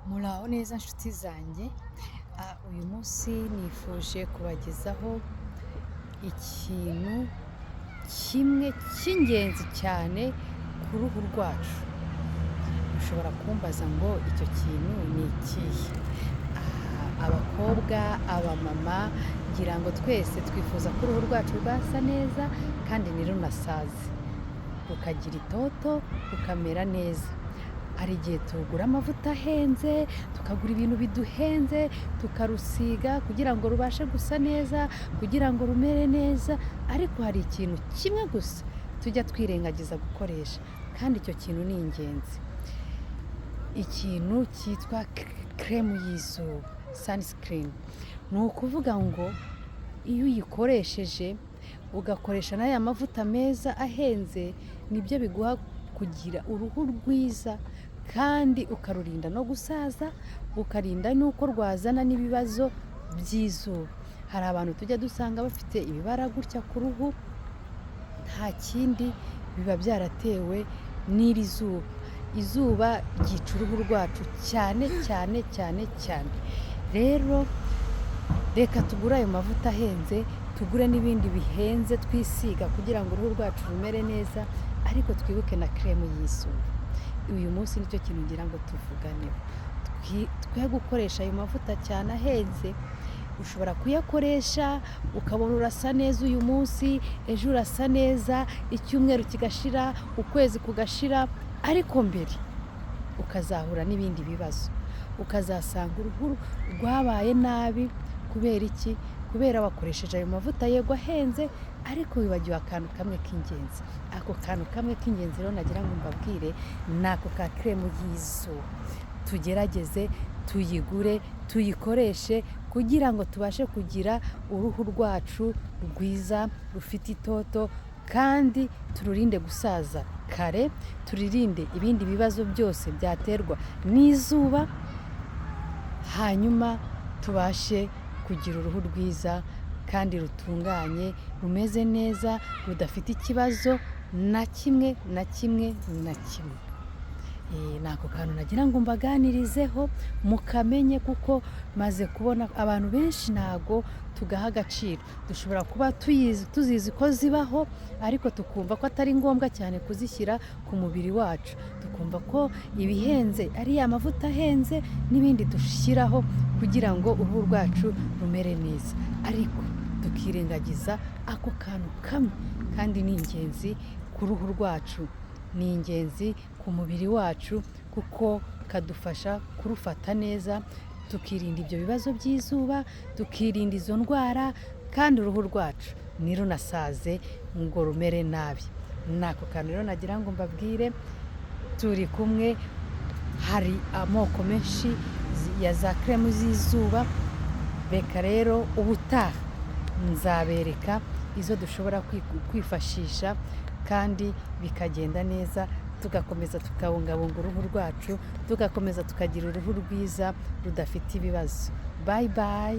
Muraho neza nshuti zanjye, uyu munsi nifuje kubagezaho ikintu kimwe cy'ingenzi cyane ku ruhu rwacu. Ushobora kumbaza ngo icyo kintu ni ikihe? Abakobwa, abamama, ngira ngo twese twifuza ko uruhu rwacu rwasa neza kandi ntirunasaze, rukagira itoto, rukamera neza. Hari igihe tugura amavuta ahenze, tukagura ibintu biduhenze, tukarusiga kugira ngo rubashe gusa neza, kugira ngo rumere neza, ariko hari ikintu kimwe gusa tujya twirengagiza gukoresha kandi icyo kintu ni ingenzi. Ikintu cyitwa keremu y'izuba, sunscreen. Ni ukuvuga ngo iyo uyikoresheje ugakoresha n'aya mavuta meza ahenze, nibyo biguha kugira uruhu rwiza kandi ukarurinda no gusaza, ukarinda n'uko rwazana n'ibibazo by'izuba. Hari abantu tujya dusanga bafite ibibara gutya ku ruhu, nta kindi biba byaratewe n'iri zuba. Izuba ryica uruhu rwacu cyane cyane cyane cyane. Rero reka tugure ayo mavuta ahenze, tugure n'ibindi bihenze twisiga kugira ngo uruhu rwacu rumere neza, ariko twibuke na keremu y'izuba. Uyu munsi nicyo kintu ngira ngo tuvuganeho. Twe gukoresha ayo mavuta cyane ahenze, ushobora kuyakoresha ukabona urasa neza uyu munsi, ejo urasa neza, icyumweru kigashira, ukwezi kugashira, ariko mbere ukazahura n'ibindi bibazo, ukazasanga uruhu rwabaye nabi. Kubera iki? Kubera wakoresheje ayo mavuta yego ahenze, ariko wibagiwe akantu kamwe k'ingenzi. Ako kantu kamwe k'ingenzi rero nagira ngo mbabwire ni ako ka keremu y'izuba. Tugerageze tuyigure, tuyikoreshe kugira ngo tubashe kugira uruhu rwacu rwiza rufite itoto kandi tururinde gusaza kare, turirinde ibindi bibazo byose byaterwa n'izuba, hanyuma tubashe kugira uruhu rwiza kandi rutunganye, rumeze neza, rudafite ikibazo na kimwe na kimwe na kimwe. Ni ako kantu nagira ngo mbaganirizeho mukamenye, kuko maze kubona abantu benshi ntago tugaha agaciro. Dushobora kuba tuzizi ko zibaho, ariko tukumva ko atari ngombwa cyane kuzishyira ku mubiri wacu, tukumva ko ibihenze ari ya mavuta ahenze n'ibindi dushyiraho kugira ngo uruhu rwacu rumere neza, ariko tukirengagiza ako kantu kamwe kandi ni ingenzi ku ruhu rwacu, ni ingenzi ku mubiri wacu, kuko kadufasha kurufata neza, tukirinda ibyo bibazo by'izuba, tukirinda izo ndwara, kandi uruhu rwacu ntirunasaze ngo rumere nabi. Ni ako kantu rero nagira ngo mbabwire. Turi kumwe, hari amoko menshi ya za keremu z'izuba. Reka rero ubutaha nzabereka izo dushobora kwifashisha kandi bikagenda neza, tugakomeza tukabungabunga uruhu rwacu, tugakomeza tukagira uruhu rwiza rudafite ibibazo. Bye bye.